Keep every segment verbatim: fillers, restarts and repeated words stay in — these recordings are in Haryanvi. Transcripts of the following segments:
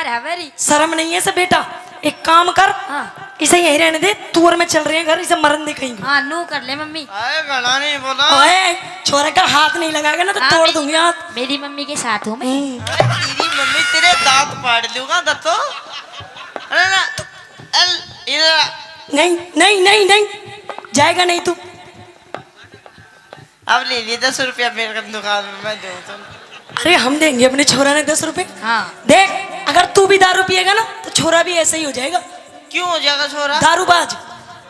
है मेरी। शर्म नहीं है इसे बेटा, एक काम कर, हाँ। इसे यहीं रहने दे, तू और मैं चल रहे हैं घर, इसे मरन दे कहीं। हाँ, नू कर ले मम्मी। आए, घना नहीं बोला। ओए, छोरे का हाथ नहीं लगाएगा ना तो हाँ, तोड़ मेरी, दूंगी हाथ। मेरी मम्मी के साथ हूँ मैं। हम्म। अरे, तेरी मम्मी, तेरे दांत फाड़ लूंगा दत्तो। अरे ना, अल, इधर आ। नहीं, नहीं, नहीं, नहीं, जाएगा नहीं तू। अब ले लिए दस रुपया मेरे को दुकान में, मैं दूँ तुम। अरे, हम देंगे अपने छोरा ने दस रुपए। हाँ। देख, अगर तू भी दारू पिएगा ना तो छोरा भी ऐसा ही हो जाएगा। क्यों हो जाएगा छोरा? दारूबाज।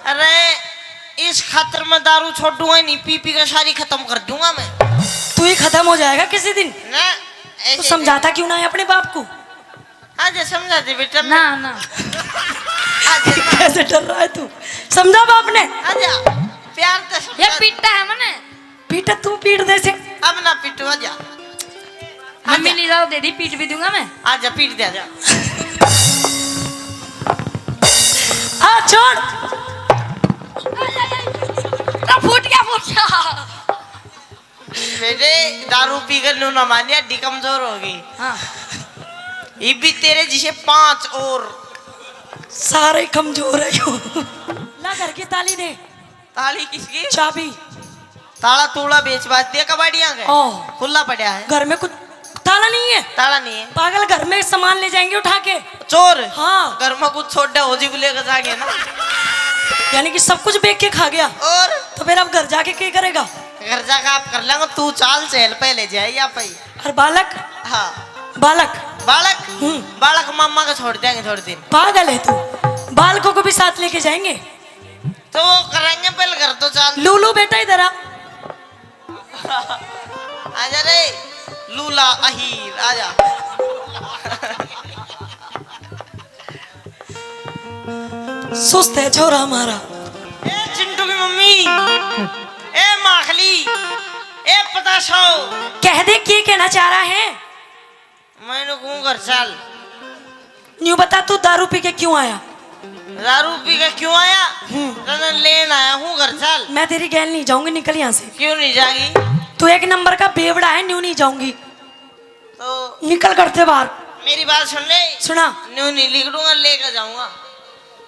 अरे, इस खातर मैं दारू छोड़ूंगा ही नहीं, पी पी के सारी खत्म कर दूंगा मैं। तू ही खत्म हो जाएगा किसी दिन। ना, ऐसे तू समझाता क्यों ना है अपने बाप को? आजा, समझा दे बेटा। ना, ना। आजा ना। कैसे डर रहा है तू? समझा बाप ने? आजा, प्यार तो ये समझा। पीटा है मने। पीटा तू, पीट दे से। अब ना पीटू, आजा। मम्मी आजा। नहीं जाओ, दे दी, पीट भी दूंगा मैं। आजा, पीट दे, आजा। आ, छोड़। आ, फूट गया, फूट गया। बेटे, दारू पी कर नू ना मानिया, हड्डी कमजोर होगी। हाँ। ये भी तेरे जिसे पांच और। सारे कमजोर है यो। ला घर की ताली दे। ताली किसकी? चाबी। ताला तूला बेच बाच दिया कबाड़ियां के। ओ। खुला पड़ा है। घर में कुछ ताला नहीं है? ताला नहीं है। पागल, घर में सामान ले जाएंगे उठा के। चोर? हाँ। घर में कुछ छोड़ा हो जी को लेकर जाएंगे ना। यानी कि सब कुछ बेच के खा गया? और? तो फिर अब घर जाके क्या करेगा? घर जाके आप कर लेंगे, तू चाल चहल पहले जाए या पई। और बालक? हाँ। बालक? बालक? हम्म। बालक मामा का छोड़ देंगे थोड़े दिन। पागल है तू, बालकों को भी साथ लेके जाएंगे। तो वो करेंगे पहले घर तो चाल। लूलू बेटा इधर आ। आजा रे लूला अहीर, आजा। सुस्त है छोरा हमारा। ए चिंटू की मम्मी, ए माखली, ए पताशो। कह दे के कहना चाह रहा है। मैंने कहूँ घर चाल। न्यू बता, तू दारू पी के क्यों आया? दारू पी के क्यों आया? हम्म। तने लेन आया हूँ घर चाल। मैं तेरी गैल नहीं जाऊंगी, निकल यहाँ से। क्यों नहीं जाएगी? तू एक नंबर का बेवड़ा है, न्यू नहीं जाऊंगी। तो निकल घर से बाहर। मेरी बात सुन ले। सुना। न्यू नहीं निकलूंगा, लेकर जाऊंगा।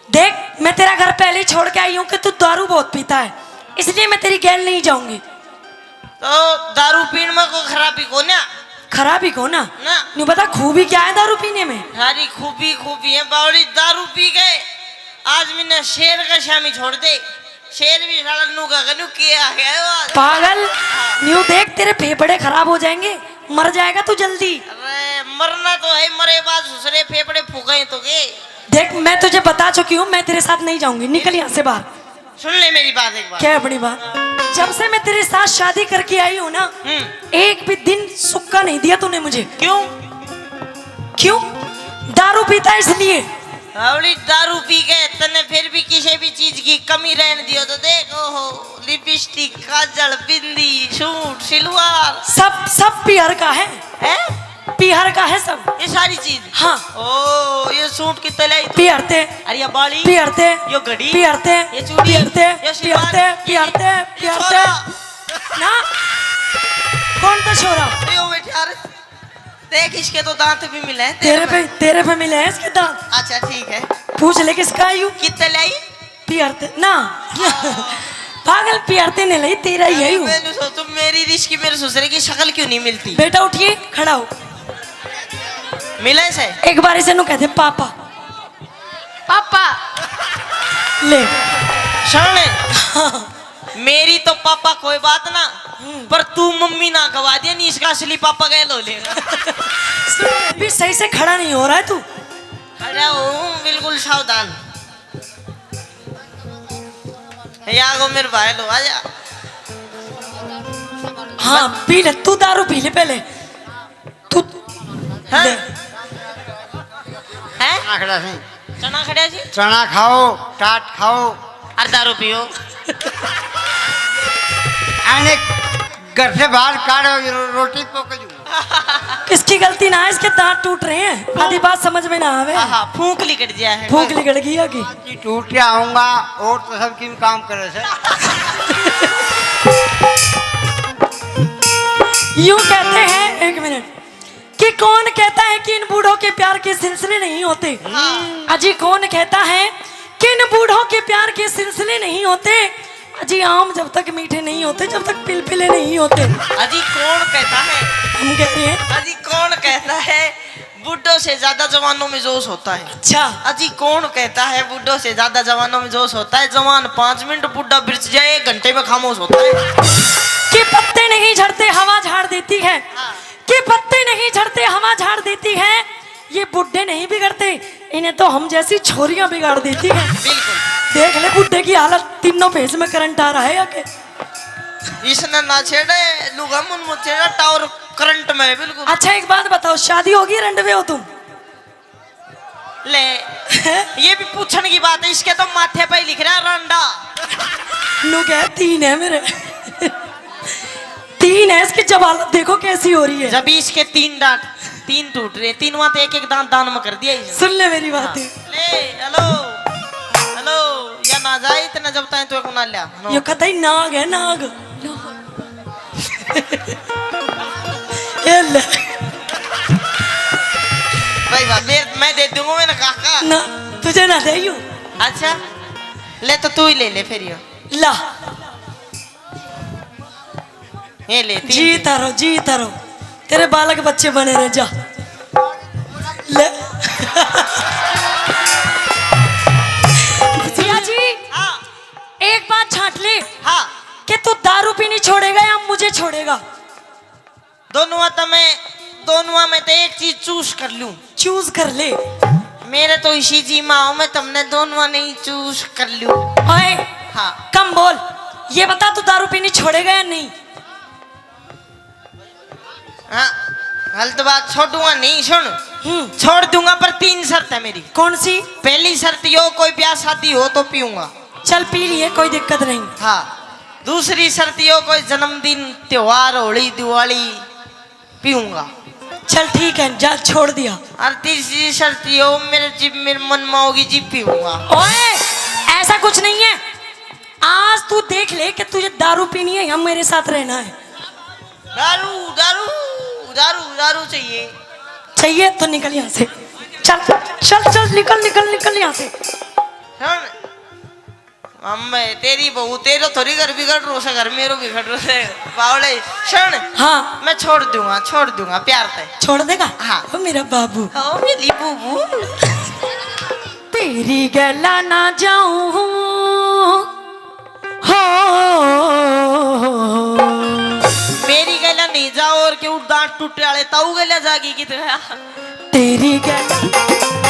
देख, मैं तेरा घर पहले ही छोड़ के आई हूँ कि तू दारू बहुत पीता है, इसलिए मैं तेरी गैल नहीं जाऊंगी। तो दारू पीण में कोई खराबी को ना? खराबी को ना? ना। न्यू बता, खूबी क्या है दारू पीने में? सारी खूबी, खूबी है बावड़ी। दारू पी गए, आज मैंने शेर का शामी छोड़ दे। शेर भी साला नू का कनू के आ गया है वो आज। पागल, न्यू देख, तेरे फेफड़े खराब हो जाएंगे, मर जाएगा तू जल्दी। अरे, मरना तो है, मरे बाद सुसरे फेफड़े फूके तो के। देख, मैं तुझे बता चुकी हूँ, मैं तेरे साथ नहीं जाऊंगी, निकल यहाँ से बाहर। सुन ले मेरी बात एक बार। क्या है अपनी बात? जब से मैं तेरे साथ शादी करके आई हूँ ना, हम्म। एक भी दिन सुक्का नहीं दिया तूने मुझे। क्यों? क्यों? दारू पीता है इसलिए। बावड़ी, दारू पी के तन्ने फिर भी किसी भी चीज की कमी रहने दियो तो देख, ओहो, लिपस्टिक, काजल, बिंदी, सूट, सिलवार। सब, सब पीहर का है। हैं? पीहर का है सब। ये सारी चीज? हाँ। ओ, ये सूट कितने लाई तू? पीहर ते। अरे ये बाली? पीहर ते। यो घड़ी? पीहर ते। ये चूड़ी? पीहर ते। ये सिलवार? पीहर ते, ये पीहर ते, ये पीहर ते। छोरा। ना। कौन था छोरा? यो बैठे यार। देख, इसके तो दांत भी मिले हैं, तेरे तेरे पे, पे। तेरे पे मिले हैं इसके दांत। अच्छा, ठीक है। पूछ ले किसका है यू? कितने लाई? पीहर ते ना। पागल, पीहर ते नहीं लाई, तेरा ही है यू। मैं सोचू, मेरी रिश्की मेरे ससुरे की शक्ल क्यों नहीं मिलती? बेटा उठिए, खड़ा हो। मिले से? एक बार इसे नु कहते पापा। पापा। ले। शाणे। हाँ। मेरी तो पापा कोई बात ना, हम्म। पर तू मम्मी ना गवा दे, नहीं इसका असली पापा गैल हो लेगा। भी सही से खड़ा नहीं हो रहा है तू। खड़ा हूँ, बिल्कुल सावधान। या को मेरे भाई लो, आजा। हाँ, पी ले, तू दारू पी ले पहले। तू हाँ? ले। हैं? चना खड़ा सी। चना खड़ा सी? चना खाओ, टाट खाओ। और दारू पियो। आने घर से बाहर काढ़ो, ये रो-, रोटी पक जू। किसकी गलती ना है, इसके दांत टूट रहे हैं, आधी बात समझ में ना आवे। आहा, फूंक लिकट गया है। फूंक लिकट गई होगी। कि टूट के आऊंगा और तो सब किन काम करे से। यूं कहते हैं, एक मिनट, कि कौन कहता है कि इन बूढ़ों के प्यार के सिलसिले नहीं होते? हाँ। अजी, कौन कहता है कि इन बूढ़ों के प्यार के सिलसिले नहीं होते? अजी, आम जब तक मीठे नहीं होते, जब तक पिलपिले नहीं होते। अजी, कौन कहता है? हम कह रहे हैं। अजी, कौन कहता है बूढ़ों से ज्यादा जवानों में जोश होता है? अच्छा। अजी, कौन कहता है बूढ़ों से ज्यादा जवानों में जोश होता है? जवान पाँच मिनट, बूढ़ा बिरछ जाए, एक घंटे में खामोश होता है। कि पत्ते नहीं झड़ते, हवा झाड़ देती है। हाँ। कि पत्ते नहीं झड़ते, हवा झाड़ देती है। ये बुड्ढे नहीं बिगड़ते, इन्हें तो हम जैसी छोरियां बिगाड़ देती हैं। बिल्कुल। देख ले बुड्ढे की हालत, तीनों फेज में करंट आ रहा है या के? इसने ना छेड़े, लुगा मुन मत छेड़ा, टावर करंट में है बिल्कुल। अच्छा, एक बात बताओ, शादी होगी, रंडवे हो तुम? ले, ये भी पूछने की बात है, इसके तो माथे पे ही लिख रहा है रंडा। नु कह, तीन है मेरे। तीन है, इसकी जब हालत देखो कैसी हो रही है। जब इसके तीन दांत, तीन टूट रहे, तीनवा तो एक एक दांत दान में कर दिया इसने। सुन ले मेरी बात। हाँ। ले, हेलो, हेलो, या ना जाए इतना जब ताई तो एक ना लिया। यो कतई नाग है, नाग। ये ले। भाई, भाई, मैं, मैं दे दूंगा, मैंने कहा। ना, तुझे ना दे यू। अच्छा, ले तो तू ही ले ले फिर यो। ला। ये ले, तीन जी दे। तारो, जी तारो। तेरे बालक बच्चे बने रहे, जा। ले। जिया जी, हाँ। एक बात छांट ले। हाँ। कि तू दारू पीनी छोड़ेगा या मुझे छोड़ेगा? दोनों तो मैं, दोनों में तो एक चीज चूज कर लूं। चूज कर ले। मेरे तो इसी जी में आओ, मैं तुमने दोनों नहीं चूज कर लूं। ओए, हाँ। कम बोल। ये बता, तू दारू पीनी छोड़ेगा या नहीं? हाँ, गलत बात छोड़ूंगा नहीं, सुन। हम्म। छोड़ दूंगा, पर तीन शर्त है मेरी। कौन सी? पहली शर्त यो, कोई ब्याह शादी हो तो पीऊंगा। चल, पी लिए, कोई दिक्कत नहीं। हाँ, दूसरी शर्त यो, कोई जन्मदिन, त्योहार, होली, दिवाली, पीऊंगा। चल, ठीक है, जा, छोड़ दिया। और तीसरी शर्त यो, मेरे जिब मेरे मन में होगी, जिब पीऊंगा। ओए, ऐसा कुछ नहीं है। आज तू देख ले कि तुझे दारू पीनी है या मेरे साथ रहना है। दारू, दारू, दारू, दारू चाहिए। चाहिए तो निकल यहाँ से। चल, चल, चल, निकल, निकल, निकल यहाँ से। सुन, अम्मे, तेरी बहू, तेरो थोड़ी घर बिगड़ रो से, घर मेरो बिगड़ रो से। बावले, सुन। हाँ। मैं छोड़ दूंगा, छोड़ दूंगा प्यार ते। छोड़ देगा? हाँ। ओ मेरा बाबू। ओ मेरी बूबू। तेरी गैला ना जाऊं। हो। मेरी गैला नहीं जाओ और क्यों दांत टूटे वाले ताऊ गैला जागी की तरह। तेरी गैला